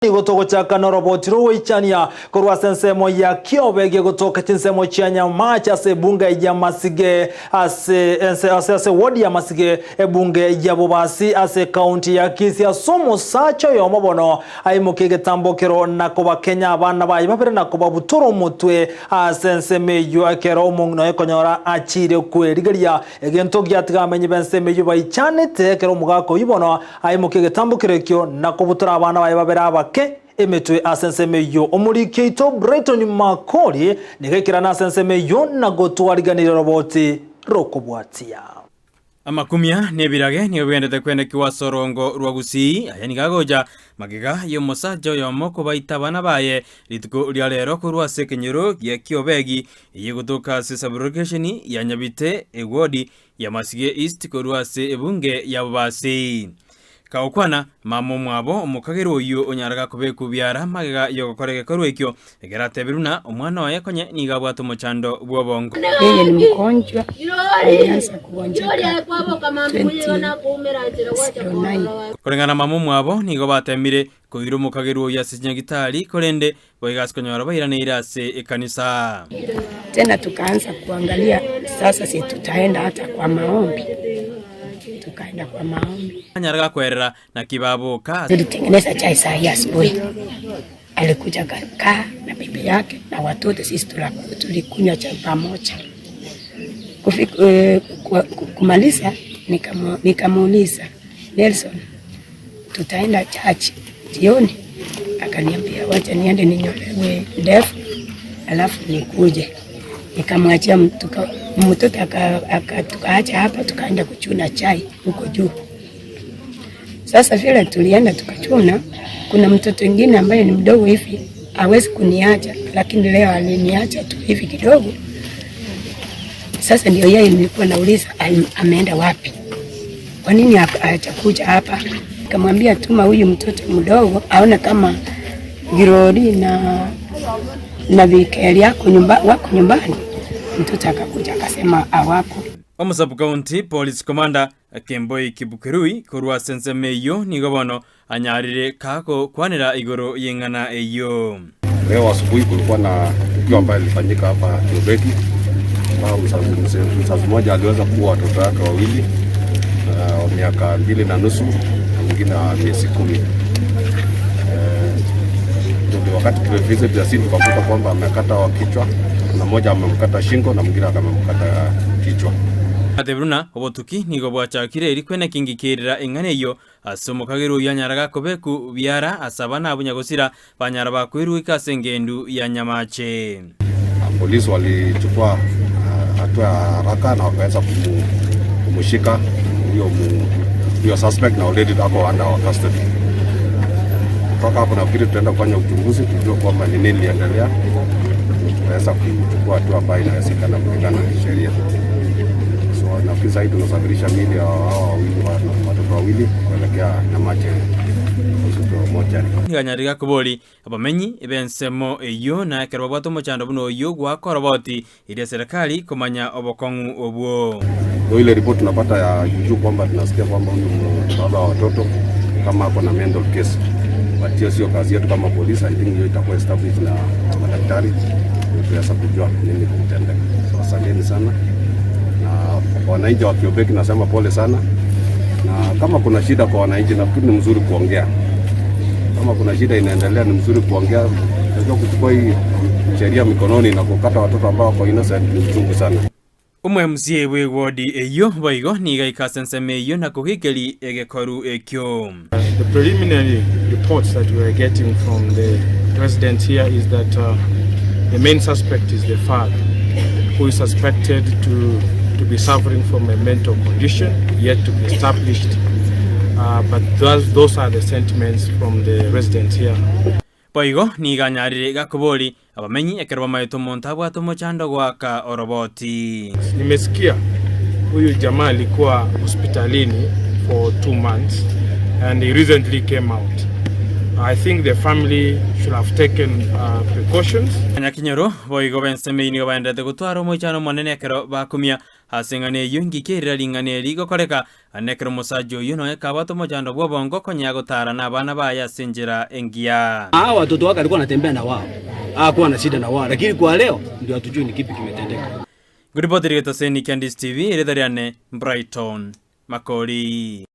Nigo togochaka noroboti rw'ogoichania korwa ase ensemo ya kiobe gegotoka chinsemo chia Nyamache ase ebunge ya Masige ase ense ase ase ward ya Masige ebunge ya Bobasi ase ekaunti ya Kisii ase omosacha oyomo bono aimokia egetambokero na kobakenya abana baye babere na kobabutora omotwe ase ensemo eyio ekero omong'ina oye konyora achiire kwerigeria egento giatiga abamenyi b'ensemo eyio baichanete ekero omogaka oyio bono Aimokie egetambokero ekio na kobutora abana baye babere abake emetwe ase ensemo eyio. Omoriki oito Brighton Makori nigo aikerane ase ensemo eyio na gotwariganiria roboti rokobwatia. Amakumia na ebirage nigo bigenderete kwenekigwa ase orongo rwa Gusii. Aya nigo agocha magega y'omosacha oyomo kobaita abana baye rituko ria rero korwa ase ekenyoro gia Kiobegi eyio egotoka ase esabulocation ya Nyabite ewodi ya Masige East korwa ase ebunge ya Bobasi. Kagokwana, mama omwabo omokagera oyio onyare gakobekwa biara magega y'ogokora egekorwa ekio, ekero ateberwe buna omwana oye konye nigo abwate omochando bw'obongo. Yeye ni mgonjwa, alianza kugonjeka 2009. Koreng'ana na mama omwabo nigo batemire koira omokagerwa oyio ase chinyagitari, korende Boigo ase konyora bairaneire ase ekanisa. Tena tukaanza kuangalia sasa si tutaenda hata kwa maombi, tukaenda kwa maombi. Anyare gakwerera, naki baboka. Tulitengeneza chai saa hii asubuhi, alikuja akakaa na bibi yake na watoto, sisi tulikunywa chai pamoja. Kufika, kumaliza nikamuuliza Nelson, tutaenda church jioni? Akaniambia wacha niende ninyolewe ndevu alafu nikuje. Nikamwachia mtoto tukaacha hapa, tukaenda kuchuna chai huko juu. Sasa vile tulienda tukachuna, kuna mtoto mwingine ambaye ni mdogo hivi hawezi kuniacha, lakini leo aliniacha tu hivi kidogo. Sasa ndio yeye nilikuwa nauliza ameenda wapi, kwa nini hajakuja hapa? Nikamwambia tuma huyu mtoto mdogo aone kama Girori na na Vikeli yako nyumba, wako nyumbani. Mtoto akakuja akasema hawako. Omosabu County Police Commander Kemboi Kipkurui korwa ase ensemo eyio nigo bono anyarire kagokwanera igoro y'eng'ana eyio. Leo asubuhi kulikuwa na tukio ambayo ilifanyika hapa Kiobeki ambao mzazi mmoja aliweza kuua watoto wake wawili wa uh, miaka mbili na nusu na mwingine wa miezi kumi. Uh, wakati tulivisit the scene tukakuta kwamba amekata wa kichwa na mmoja amemkata shingo na mwingine akamemkata kichwa. Atebiru na obotuki nigo bwachakire eri kwene kingikirira eng'ana eyio Ase omokagera oyio anyara gakobeku biara ase abana abwo nyagosira, banyara bakoiruika ase engendu ya nyamache. Polisi walichukua hatua ya haraka na wakaweza kumushika huyo huyo suspect na already ako under our custody. Kutoka hapo nafikiri tutaenda kufanya uchunguzi tujue kwamba ni nini iliendelea, tutaweza kuchukua hatua ambayo inawezekana kulingana na sheria. So nafikiri sasa tunasafirisha miili ya hao wawili watoto wawili kuelekea Nyamache hospital mochari. Nigo gakobori abamenyi b'ensemo eyio na ekero babwate omochando buna oyio goaka oroboti eria serikali komanya obokong'u obwo. Ndio ile report tunapata ya juujuu kwamba tunasikia kwamba huyu baba wa watoto kama ako na mental case, but hiyo sio kazi yetu kama polisi. I think hiyo itakuwa established na madaktari ndio tuweza kujua nini kilitendeka. So asanteni sana na wananchi wa Kiobeki, nasema pole sana, na kama kuna shida kwa wananchi, nafikiri ni mzuri kuongea. Kama kuna shida inaendelea, ni mzuri kuongea. Unajua kuchukua hii sheria mikononi na kukata watoto ambao wako innocent ni uchungu sana. Omo-MCA bw'ewodi eyio boigo nigo aika ase ensemo eyio na kogikeria egekoru ekio. The preliminary reports that we are getting from the residents here is that uh, the main suspect is the father who is suspected to, to be suffering from a mental condition yet to be established. Uh, but those, those are the sentiments from the residents here. Boigo nigo anyarire gakobori abamenyi ekero bamaete omonto abwate omochando goaka oroboti. Nimesikia huyu jamaa alikuwa hospitalini for 2 months and he recently came out. I think the family should have taken precautions. Abanyakenyoro boigo b'ensemo eyio nigo baendererete gotwara omoichano omonene ekero bakumia ase eng'ana eyio, ngiki erira ring'ana eri rigokoreka, Naende ekero omosacha oyio nonya kabwate omochando bw'obongo konya agotara nabana baye ase enchera engiya. Hawa watoto wake alikuwa anatembea na wao, hakuwa na shida na wao, lakini kwa leo ndio hatujui ni kipi kimetendeka. Ngoripoti rigetoseni kia Ndisi TV, erieta riane Brighton Makori.